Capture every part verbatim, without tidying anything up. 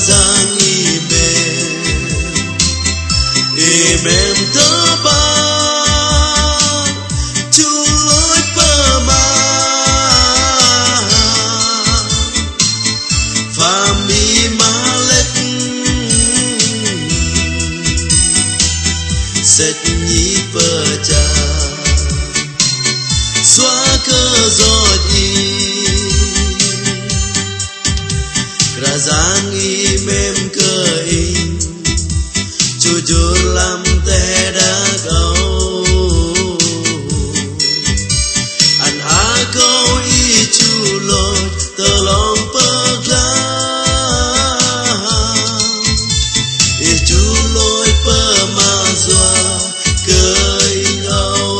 Yang ih mêm, ih mêm tơpă, chu lôch pơma. Pham ih mă lĕch, sĕch ih pơjang, sua kơ yoch ih. Kră Yang ih mêm kơ inh, chu jur lăm teh đak âu. Ăn akâu ih chu lôch tơlong pơglang, ih chu lôch pơma yua kơ ih âu.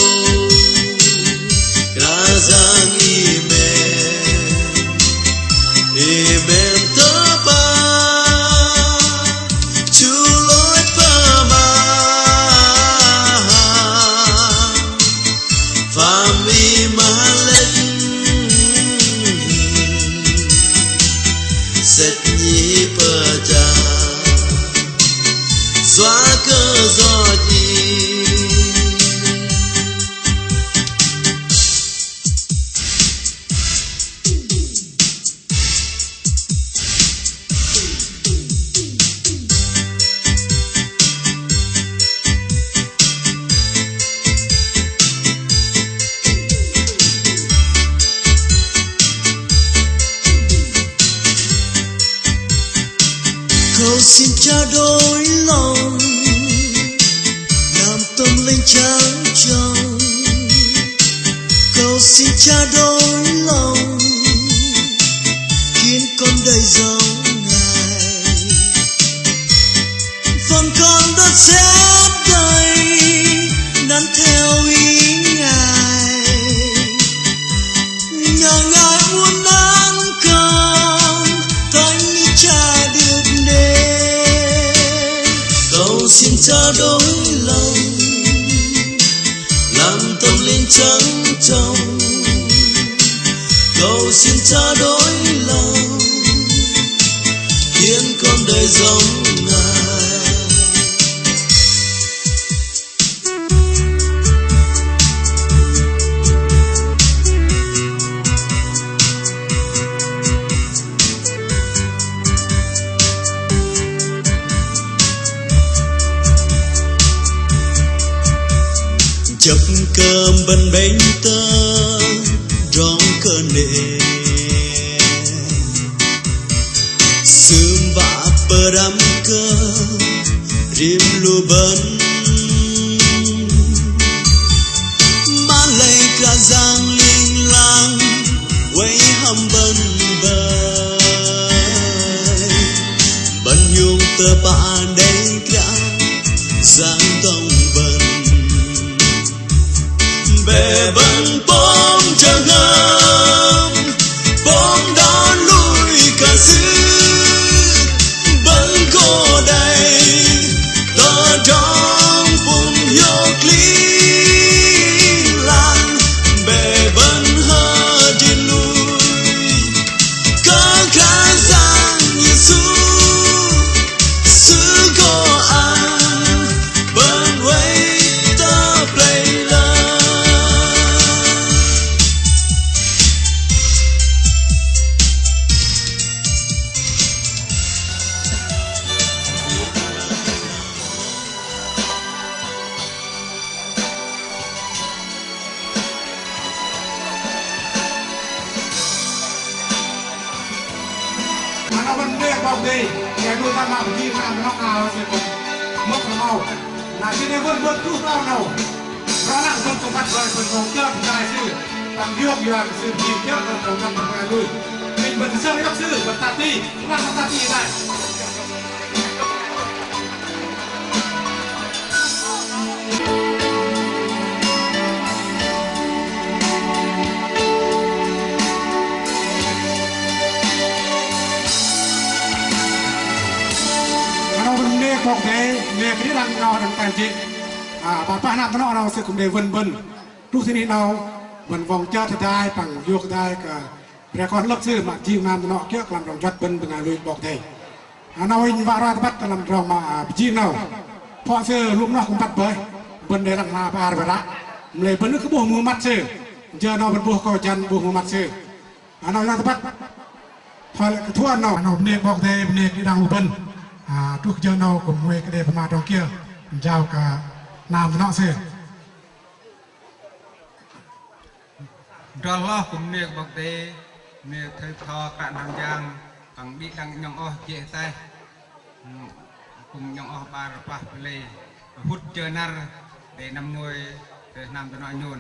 Kră Yang ih mêm, ih mêm tơpă, chu lôch pơma. Pham ih mă lĕch, sĕch ih pơjang, sua kơ yoch ih. Kâu xin trao đổi lòng năm tâm linh trắng trong. Kâu xin trao đổi lòng, khiến con đời giống Ngài. Phần con đất sét đầy nắn theo ý Ngài. Nhờ Ngài uốn nắn con thành cha được nên. Kâu xin trao đổi lòng lăm tâm linh trắng trong. Kâu xin trao đổi lòng, khiến con đời giống Ngài. Jăp kơ bơ̆n 'bĕnh tơdrong kơnê̆, sư̆m wă pơrăm kơ rim lu bơ̆n. Mă lei Kră Yang ling lang wei hăm bơ̆n bơih. Bơ̆n hiong tơpă đei Kră Yang dŏng bơ̆n. Bĕ bơ̆n pơm jơhngơ̆m, pơm đon lui kơ Sư, bơ̆n gô đei tơdrong pŭn hiôk ling lang. Bĕ bơ̆n hơdrin lui kơ Kră Yang Yêsu, Sư gô ăn bơ̆n oei tơ plei lơ. Mă 'nâu bơ̆n đei 'Bok Kei-Dei, đei đunh tơ mă bơ̆n đei mă 'nâu 'nao sư kŭm mơ̆k 'nâu. Na sư đei bơ̆n bơ̆n truh tơ 'nâu. Rơ̆ lăng bơ̆n tơgŭm băt roi bơ̆n tơgŭm chơt hơdai sư. Păng hiôk yua kơ sư đei chơt bơ̆n tơgŭm băt roi lui. Minh bơ̆n sơng iŏk sư bơ̆n tăt ti. Mă bơ̆n tăt ti hơdai. Mă 'nâu bơ̆n đei 'Bok Kei-Dei, đei kơdih lăng 'nâu đơ̆ng tai jê̆. Ơ, pă pah hnam tơnŏ 'nâu sư kŭm đei wơ̆n bơ̆n. Truh tơ anih 'nâu bơ̆n wŏng chơt hơdai păng hiôk hơdai kơ pre kon lăp sư mă jing hnam tơnŏ kiơ̆ kơ lăm tơdrong juăt bơ̆n bơngai lui 'Bok Kei-Dei. Ơ, 'nâu inh wă roi tơbăt lăm tơdrong mă, ơ, pơjing 'nâu. Phŏ sư lŭm noh kư̆m băt bơih. Bơ̆n đei lăng hla bơar bơih ră. Mă lei bơ̆n ưh kơ 'bôh mơmat sư. Jơ 'nâu bơ̆n 'bôh akâu jăn 'bôh mơmat sư. Ơ, 'nâu inh wă tơbăt. Thoi lei kơ thuăn 'nâu. Ơ, 'nâu bơnê kơ 'Bok Kei-Dei, bơnê kơ đĭ đăng lu bơ̆n. Ơ, truh jơ 'nâu kư̆m huay kơ đe pơma tơdrong kiơ. Jao kơ nam tơnŏ sư. Adrol hloh kư̆m bơnê kơ 'Bok Kei-Dei, bơnê thoi pơtho kră hnam Yang, păng đĭ đăng 'nhŏng oh jê̆ ataih. Kư̆m 'nhŏng oh 'bar pah pơlei, hŭt jơ năr, đei năm ngôi, đei hnam tơnŏ nhôn.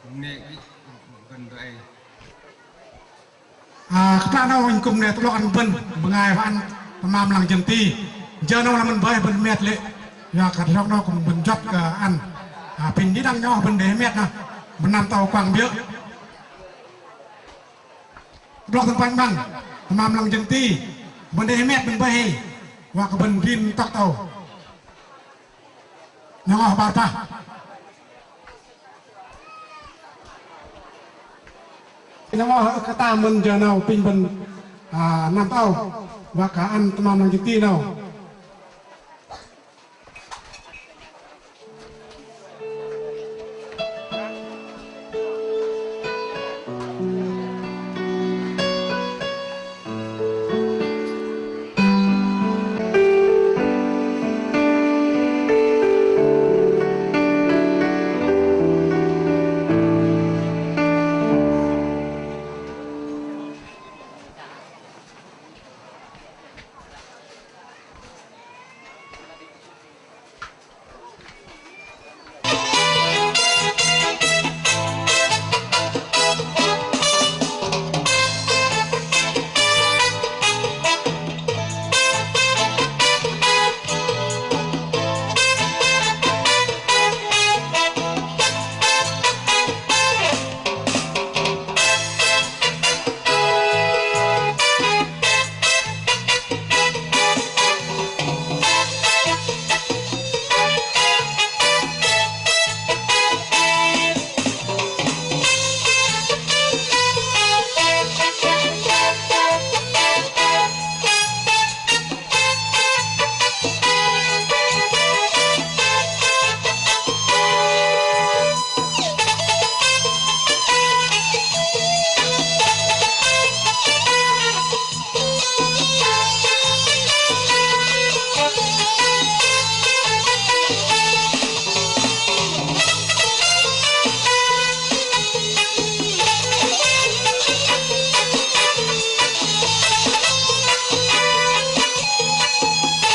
Bơnê đĭ bơ̆n doi. Ơ, kơplah 'nâu inh kư̆m đei tơ'blŏk ăn bơ̆n, bơngai wă ăn tơmam lăng jơ̆ng ti. Jơ 'nâu lăm bơ̆n bơih bơ̆n hơmet lê̆. Yua kơ tơdrong 'nâu kư̆m bơ̆n juăt kơ ăn. Ơ, apinh đĭ đăng 'nhŏng oh bơ̆n đei hơmet noh. Bơ̆n năm tơ kuang biơ̆. Tơ'blŏk tơpanh băng, tơmam lăng jơ̆ng ti. Bơ̆n đei hơmet bơ̆n bơih. Wă kơ bơ̆n rim tŏk tơ âu. 'Nhŏng oh 'bar pah. 'Nhŏng oh kơ tam mơ̆n jơ 'nâu apinh bơ̆n, ơ, năm tơ âu. Wă kơ ăn tơmam lăng jơ̆ng ti 'nâu.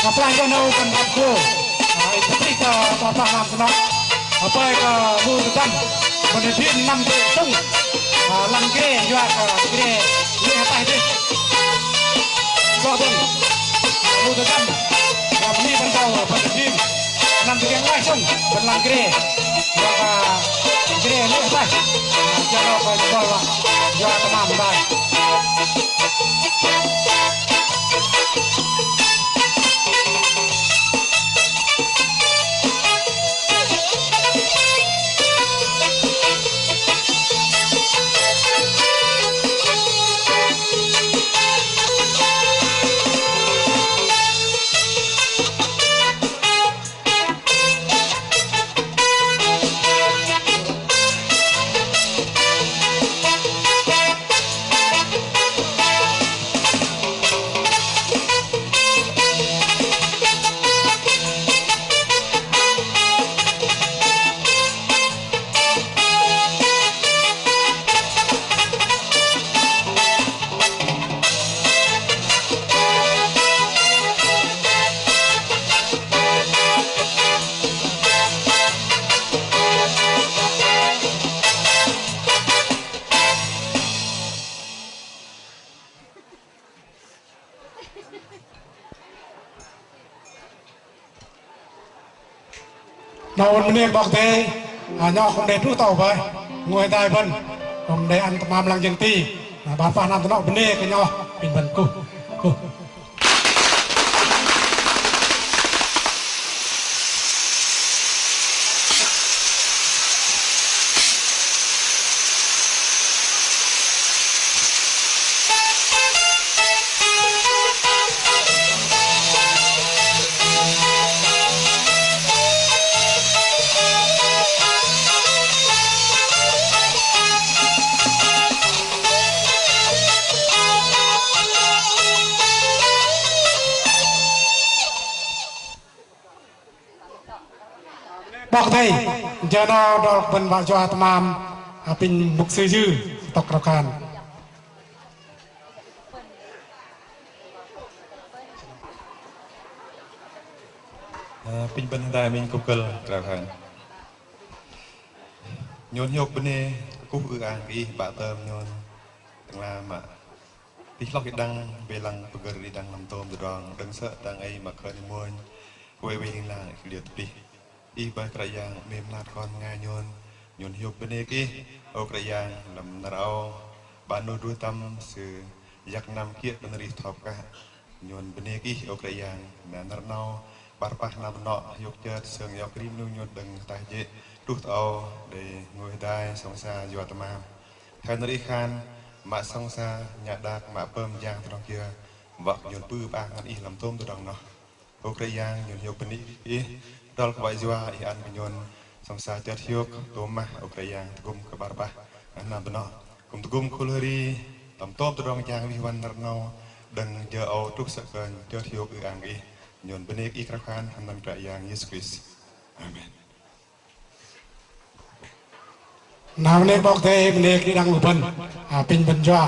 Kơplah jơ 'nâu bơ̆n băt gô. Ơ, inh kơplah kơ pơma năm tơnŏ. Apinh kơ lu tơdăm. Bơ̆n đei năm tơ̆ sŭng. Ơ, lăng gre, yua kơ gre lê̆ ataih dêh. Kơ bơ̆n. Ơ, lu tơdăm. Ơ, bơ̆n đei bơ̆n kơ bơ̆n đei năm tơgiĕng lai sŭng. Bơ̆n lăng gre. Yua kơ gre lê̆ ataih. Ơ, jơ 'nâu kơ bơ̆n băt. Yua tơmam dai. Noh bơ̆n bơnê kơ 'Bok Kei-Dei, ơ, nhŏng kư̆m đei truh tơ âu bơih, ngôi hơdai bơ̆n, kư̆m đei ăn tơmam lăng jơ̆ng ti, ơ, 'bar pah năm tơnŏ bơnê kơ nhŏng, apinh bơ̆n kuh, kuh. Ơ kơ đei, jơ 'nâu đơ̆ng bơ̆n wă yua tơmam, apinh mục sư Dư, tŏk krao khan. Ơ, apinh bơ̆n hơdai minh kŭp kơ̆l krao khan. Nhôn hiôk bơnê kơkuh ư-ang kơ Ih 'Bă tơm nhôn tơ'ngla mă tih hloh đĭ đăng, bĕ lăng pơgơ̆r đĭ đăng lăm tôm tơdrong, đơ̆ng sơ̆ dang ei mă khơ̆n mônh, wei wei ling lang Ih liơ tơplih. Ih bơih Kră Yang 'mêm mơnat kon bơngai nhôn, nhôn hiôk bơnê kơ Ih, ơ Kră Yang, lăm năr âu, 'bar noh druh tơm sư yak năm kiơ̆ bơ̆n arih thop kăh. Nhôn bơnê kơ Ih, ơ Kră Yang, na năr 'nâu, 'bar pah năm bơnŏ, hiôk chơt, sơng iŏk rim 'nu nhôn đơ̆ng ataih jê̆, truh tơ âu, đei ngôi hơdai, sŏng sa, yua tơmam. Thoi nơ̆r Ih khan, mă sŏng sa, nhă đak, mă pơm jang tơdrong kiơ, wă kơ nhôn pơư pơang ăn Ih lăm tôm tơdrong noh. Ơ Kră Yang, nhôn hiôk bơnê kơ Ih, adrol kơ wă yua Ih ăn kơ nhôn sŏng sa chơt hiôk, tôm mah, ơ Kră Yang, tơgŭm kơ 'bar pah năm bơnŏ. Kư̆m tơgŭm khul hơri, lăm tôm tơdrong jang wih wăn năr 'nâu, đơ̆ng jơ âu truh sơ̆ kơ chơt hiôk ư-ang kơ Ih. Nhôn bơnê kơ Ih krao khan, hăm anăn Kră Yang Yêsu Krist. Amen. Na bơnê kơ 'Bok Kei-Dei, bơnê kơ đĭ đăng lu bơ̆n, apinh bơ̆n yua.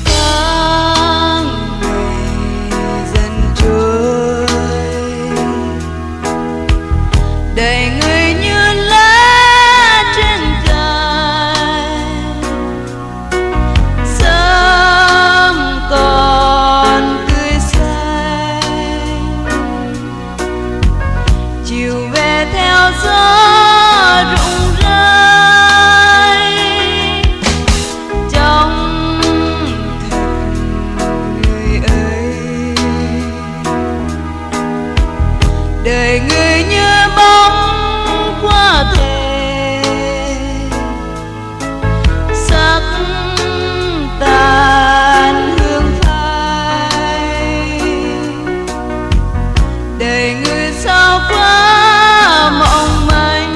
Tháng ngày dần trôi, đời người như lá trên cành, sớm còn tươi xanh, chiều về theo gió rụng rơi. Trong thời người ấy, đời người như bóng qua thềm, sắc tàn hương phai. Đời người sao quá mong manh,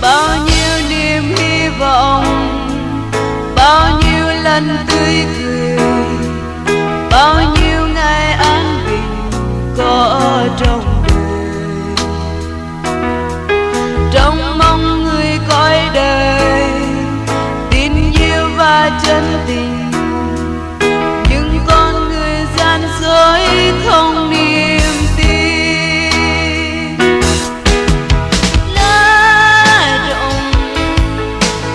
bao nhiêu niềm hy vọng, bao nhiêu lần tươi cười, bao nhiêu ngày an bình có trong đời. Trông mong người cõi đời tin yêu và chân tình, nhưng con người gian dối không niềm tin. Lá rụng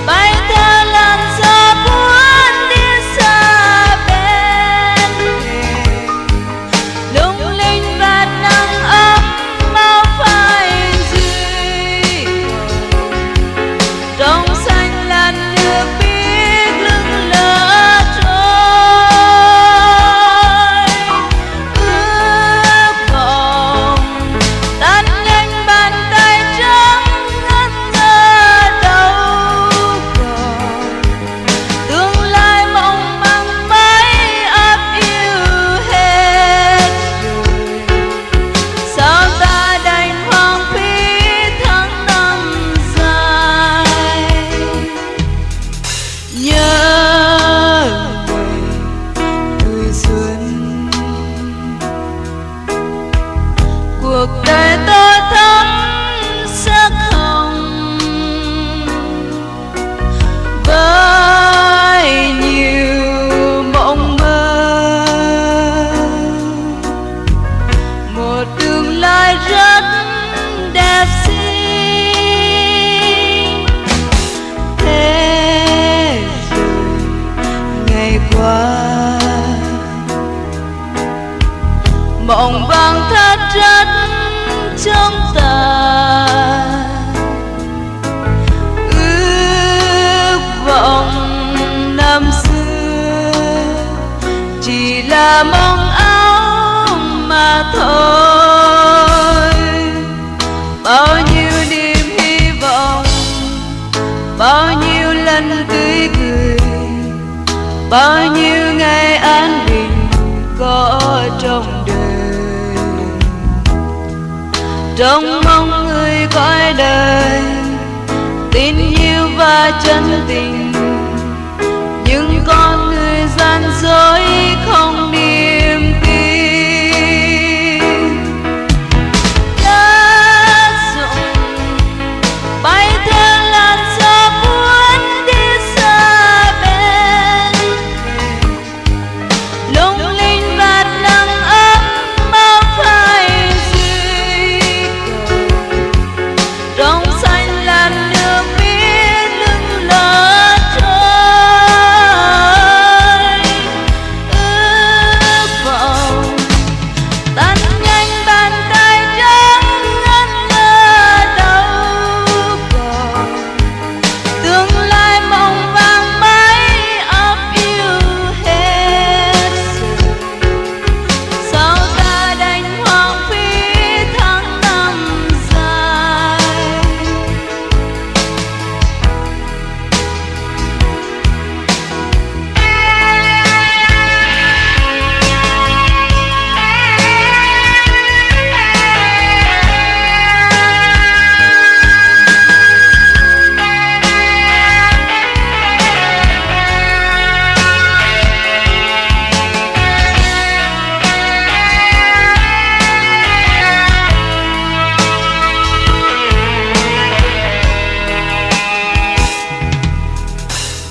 bay theo làn gió cuốn đi xa bên thềm. Lung linh vạt nắng ấm máu phai rơi. Trong xanh làn nước biếc lững lờ trôi. Ước vọng tan nhanh bàn tay trắng ngân nga đau khổ. Tương lai mong manh mái áp yêu hết rồi. Sao ta đành hoang phí tháng năm dài? Nhớ ngày tuổi xuân, cuộc đời tôi thắm sắc hồng. Với nhiều mộng mơ, một tương lai rất đẹp xinh. Thế rồi ngày qua, mộng vàng thất rất chóng tàn. Ước vọng năm xưa chỉ là mong ảo mà Thôi, bao nhiêu niềm hy vọng, bao nhiêu lần tươi cười, bao nhiêu ngày an bình có trong đời. Trông mong người cõi đời, tin yêu và chân tình, nhưng con người gian dối không niềm tin. Lá rụng bay theo làn gió cuốn đi xa bên thềm, lung linh vạt nắng ấm áp phai dưới cờ. Rông xanh làn nước biếc lững lờ trôi. Ước vọng tan nhanh bàn tay trắng ngăn ngơ đau khổ. Tương lai mong manh mãi ấp ưu hết rồi. Sao ta đành hoang phí tháng năm dài?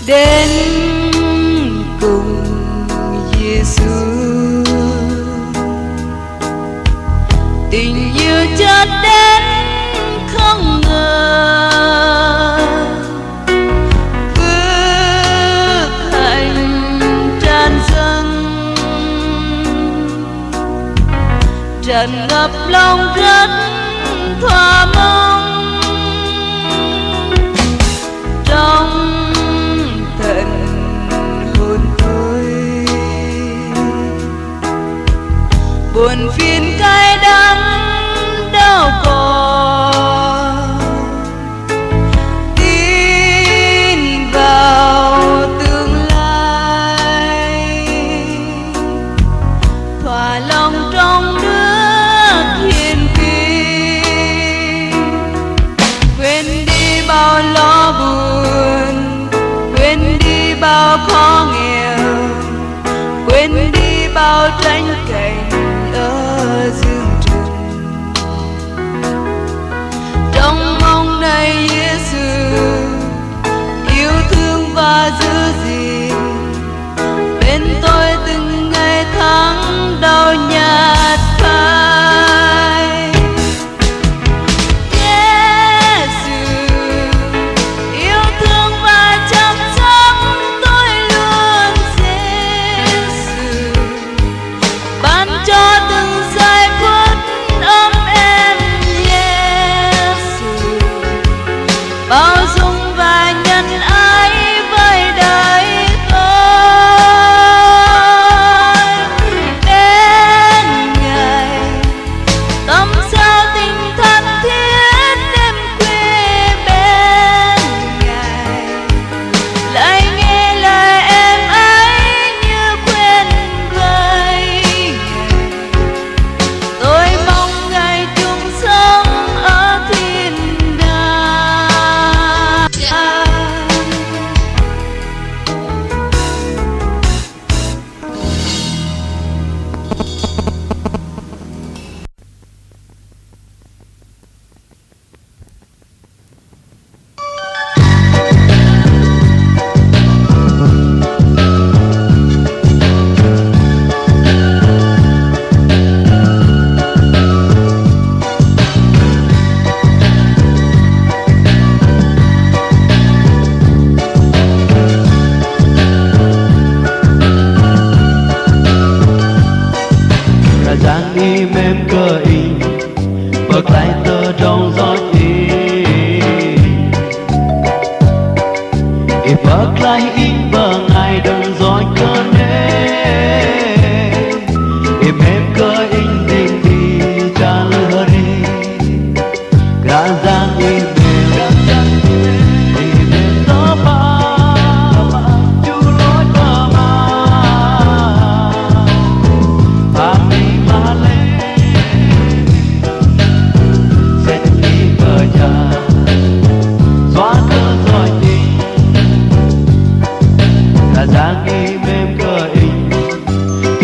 Đến cùng Giêsu, tình yêu chợt đến không ngờ, phước hạnh tràn dâng, tràn ngập lòng rất thỏa mong. Trong tận hồn tôi, buồn phiền cay đắng đau khổ, tin vào tương lai, thỏa lòng trong nước hiền thủy. Quên đi bao lo buồn, quên đi bao khó nghèo, quên đi bao tranh cạnh ở dương trần.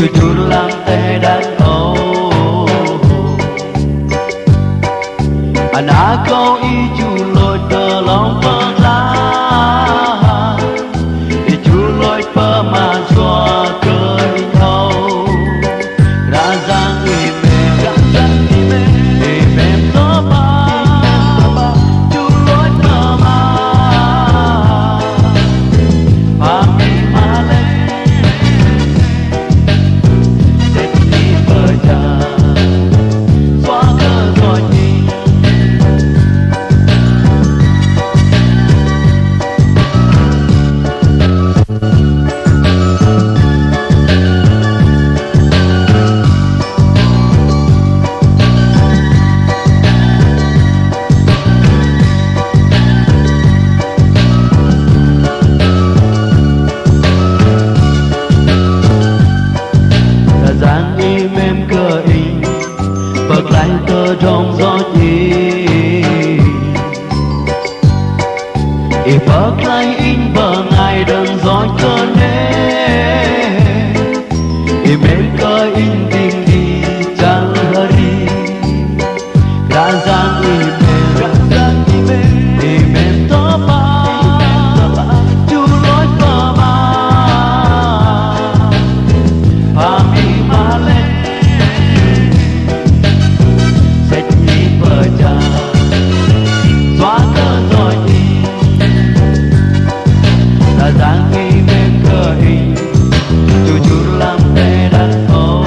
Jur lăm teh đak âu. Ana kâu ih jur lôch tơ 'long pơglang. Ih jur lôch pơma yua kơ inh âu. Kră Yang ih mêm, ih mêm tơpă, jur lôch pơma. Păng ih mă lei sĕch ih pơjang yua kơ yoch ih. Kră Yang ih mêm kơ inh pơklaih tơdrong yoch ih. Ih pơklaih inh bơngai dơ̆ng yoch kơ 'nĕ. Ih mêm kơ inh dĭng di chăl hơri. Kră Yang ih mêm, ih mêm tơpă, jur lôch pơma. Păng ih mă lei sĕch ih pơjang yua kơ yoch ih. Kră Yang ih mêm kơ inh jur lăm teh đak âu.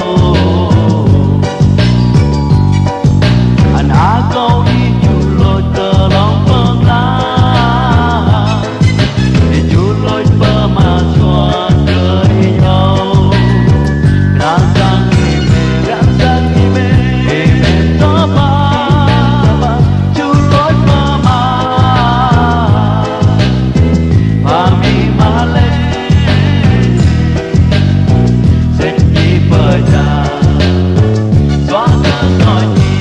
Ana kâu ih jur lôch tơ 'long pơglang. Ih jur lôch pơma yua kơ inh âu. Kră Yang ih mêm, ih mêm tơpă, jur lôch pơma. Păng ih mă lei sĕch ih pơjang yua kơ yoch ih.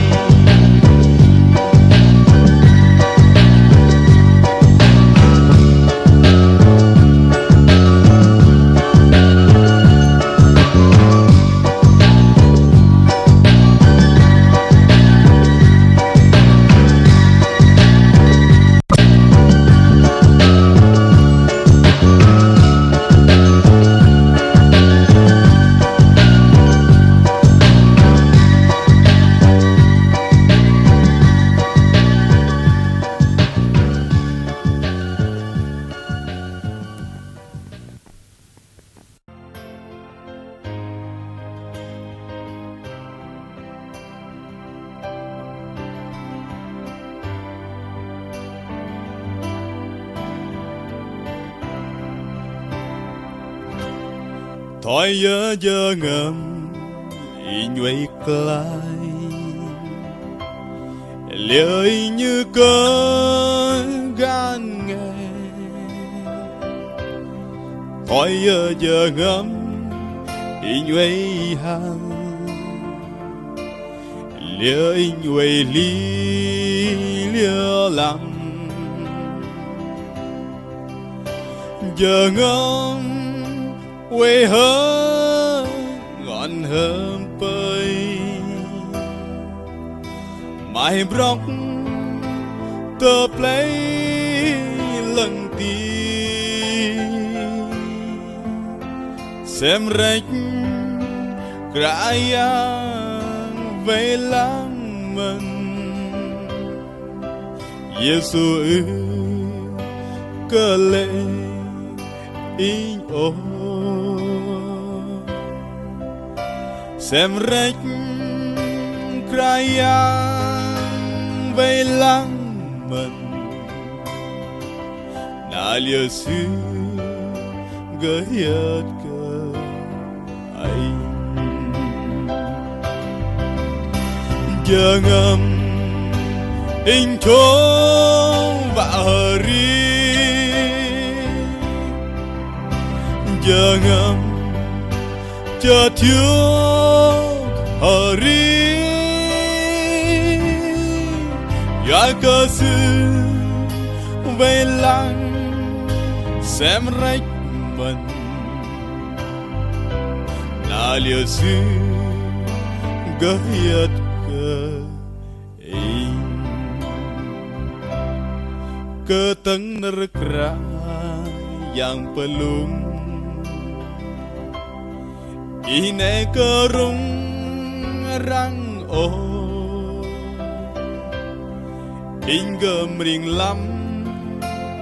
Thoi yơ jơhngơ̆m inh oei klaih, liơ inh kơ gan nge. Thoi yơ jơhngơ̆m inh oei hăl, liơ inh oei hli liơ lăm. Jơhngơ̆m oei hơ̆ ngăn hơm pơi, mai brŏk tơ plei lăng ti. Sem rĕch Kră Yang wei lăng mơ̆n. Yêsu ưh kơ lê̆ inh ôh. Sem rĕch Kră Yang wei lăng mơ̆n, na liơ Sư gơh hiơt kơ inh. Jơhngơ̆m inh chông wă hơri, jơhngơ̆m chơt hiôk hơri, yua kơ Sư wei lăng sem rĕch mơ̆n. Na Liơ sư gơh hiơt kơ inh kơtơ̆ng nơ̆r Kră Yang pơlŭng. Ih 'nĕ kơ rŭng răng ôh, inh gơh mơring lăm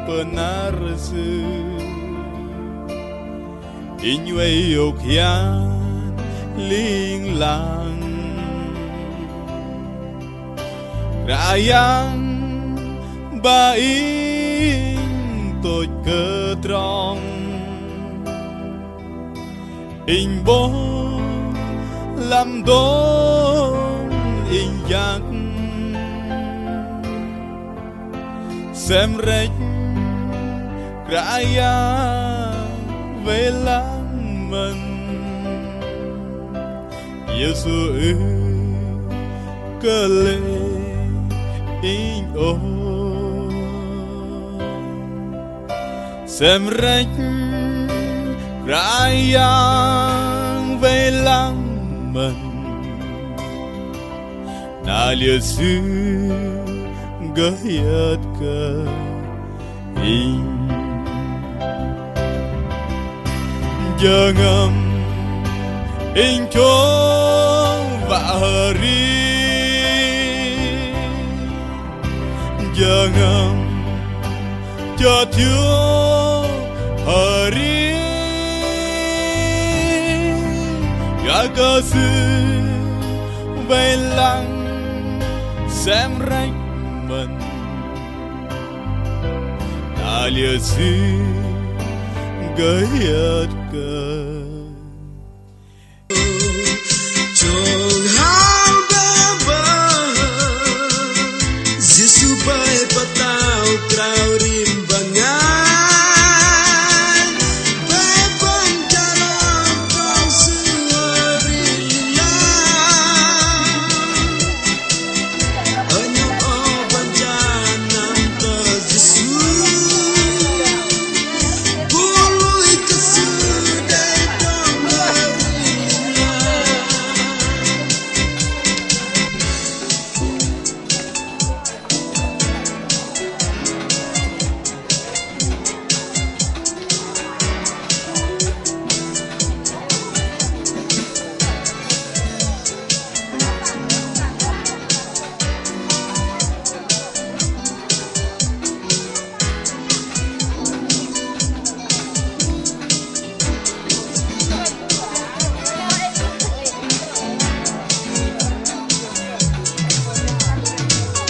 pơnar sư. Inh wei yŏk hian ling lang Kră Yang ba inh tôch kơ trong. Inh 'bôh lăm dôm inh jăk sem rĕch Kră Yang wei lăng mơ̆n. Yêsu ưh kơ lê̆ inh ôh. Sem rĕch Kră Yang wei lăng mơ̆n. Na liơ sư gơh hiơt kơ inh. Jơhngơ̆m inh chông wă hơri, jơhngơ̆m chơt hiôk hơri, yua kơ sư wei lăng sem rĕch mơ̆n. Na liơ sư gơh hiơt kơ chông hao bơ̆ bơ̆. Yêsu bơih pơtao krao rim bơngai. Bơih bơ̆n chă rong kơ sư rim lăng.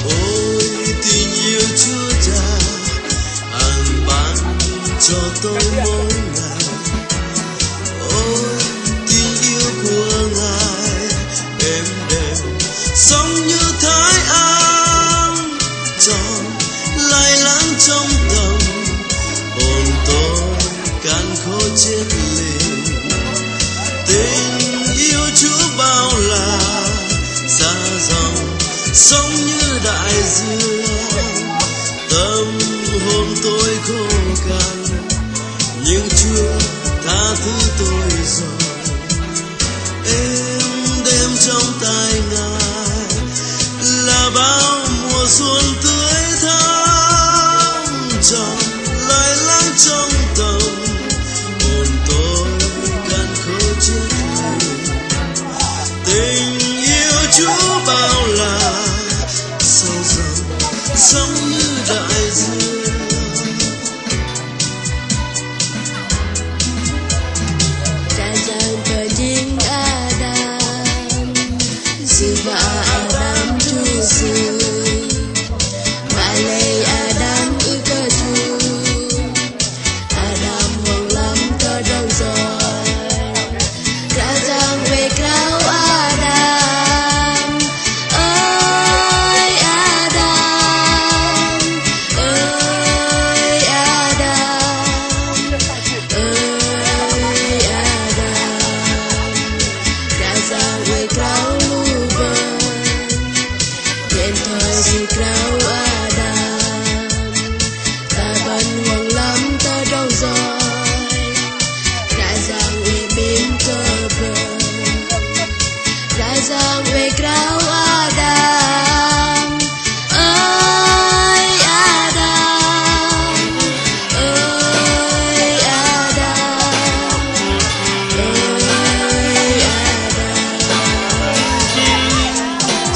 Ôi, tình yêu Chúa Cha an ban cho tôi mỗi ngày. Ôi, tình yêu của Ngài êm đềm, sống như Thái An, trọn lai láng trong tâm hồn tôi, cạn khô chết lịm. Tình yêu Chúa bao la, dang dâng, sống như đại dương. Tâm hồn tôi khô cạn, nhưng Chúa tha thứ tôi rồi. Êm đềm trong tay Ngài là bao mùa xuân tươi thắm, trọn lai láng trong tâm hồn tôi, cạn khô chết lịm. Tình yêu Chúa bao la, sâu rộng, sống như đại dương. Kră Yang pơjing Ađam, sư wă Ađam chu sư. Mă lei Ađam ưh kơ chu, Ađam hŏng lăm tơdrong yoch. Kră Yang wei krao Ađam: Ơi Ađam, ơi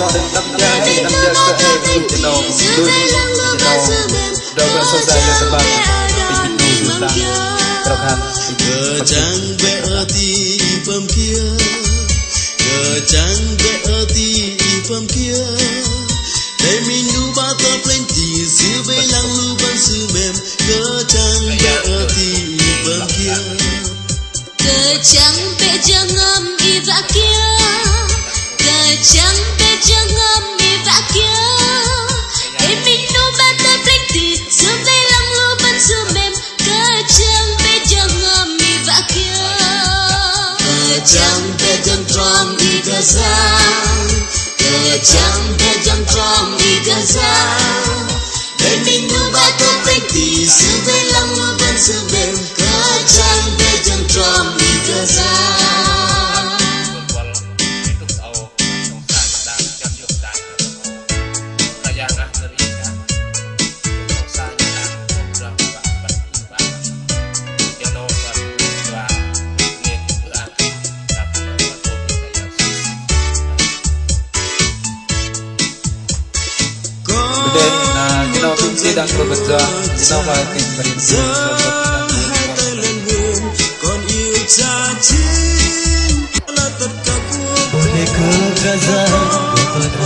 bơ̆n đei tơm jang, tơm jang kơ ih, jơnâu, đunh, jơnâu, drâu bơ̆n sơ̆ sa yơ sơbăt, pinh pinh nâu sơ̆ sa, krao khan, pinh pinh. Kơchăng bĕ ơ ti ih pơm kiơ, kơchăng bĕ ơ ti ih pơm kiơ. Đei minh 'nu 'Bok Tơl Plĕnh Ti, Sư wei lăng lu bơ̆n sư 'mêm, kơchăng bĕ ơ ti ih pơm kiơ. Kơchăng bĕ jơhngơ̆m ih wă kiơ, kơchăng bĕ jơhngơ̆m ih wă kiơ. Đei minh 'nu 'Bok Tơl Plĕnh Ti, Sư wei lăng lu bơ̆n sư 'mêm, kơchăng bĕ jơhngơ̆m ih wă kiơ. Kơchăng bĕ jơhngơ̆m ih kơ Yang, kơchăng bĕ jơhngơ̆m ih kơ Yang. Đei minh 'nu 'Bok Tơl Plĕnh Ti, Sư wei lăng lu bơ̆n sư 'mêm, kơchăng bĕ jơhngơ̆m ih kơ Yang. Đei, na, jơnâu pinh ti đang krao bơ̆n yua, jơnâu ba pinh bơ̆n yua, jơnâu ba pinh đang yua. Bơnê kơ Kră Yang,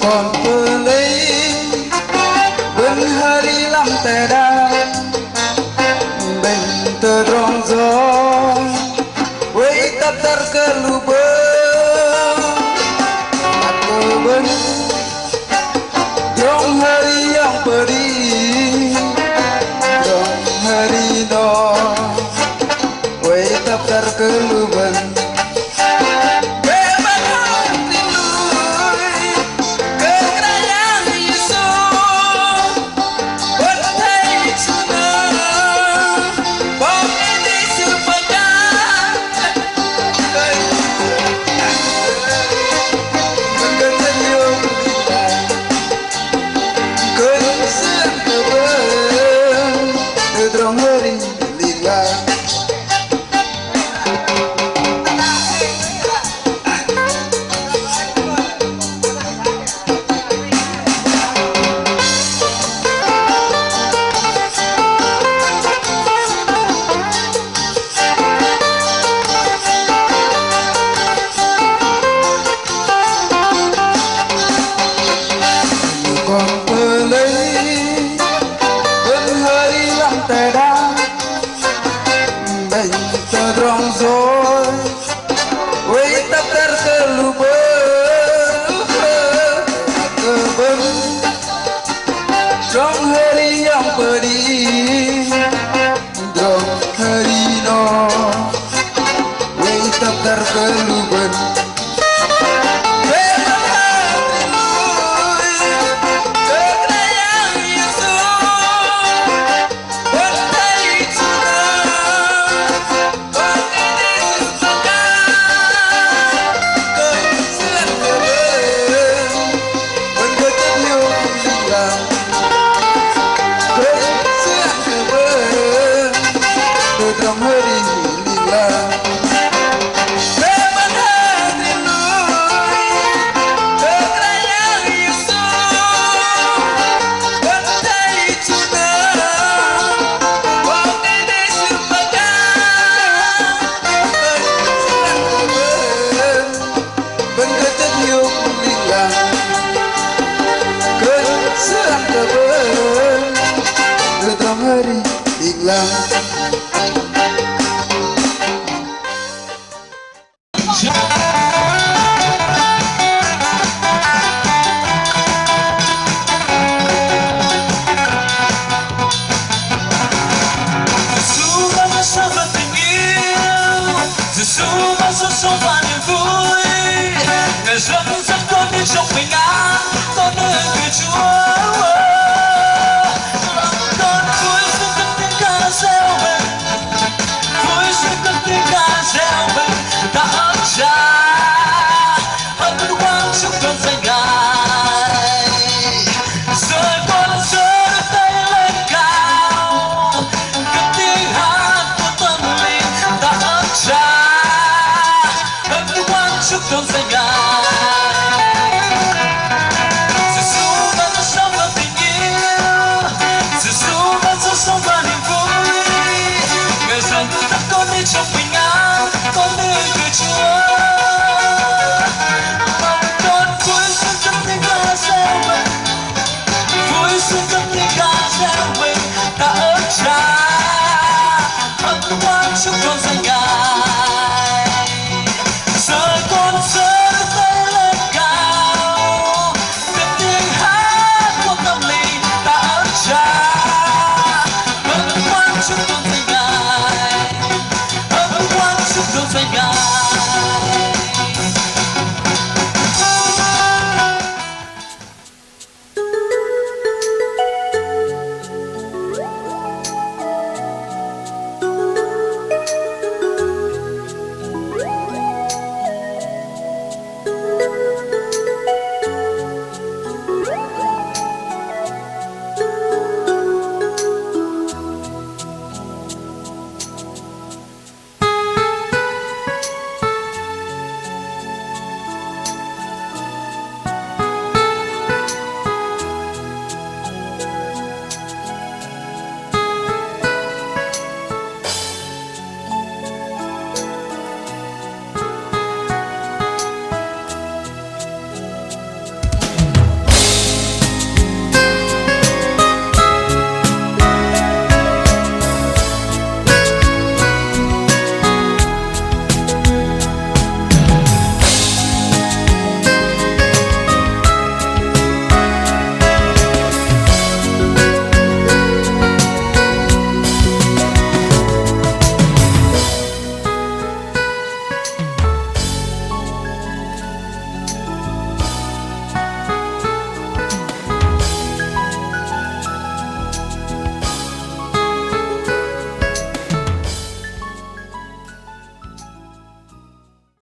Kon pơlei bơ̆n hơri lăm teh đak, bơ̆n tơdrong yoch, wei tăp tăr kơ lu bơ̆n, tăp kơ bơ̆n tơdrong hơri yang pơđĭ, tơdrong hơri noh, wei tăp tăr kơ lu bơ̆n. Kon pơlei bơ̆n hơri lăm teh đak, bơ̆n tơdrong yoch, wei tăp tăr kơ lu bơ̆n, kơ bơ̆n tơdrong hơri yang pơđĭ, tơdrong hơri noh, wei tăp tăr kơ lu bơ̆n. lăng. Giêsu ban cho sơ̆ bơ̆t tình yêu, Giêsu ban cho sơ̆ bơ̆t niềm vui. Ngài dẫn dắt con đi trong bình an, con ơi người Chúa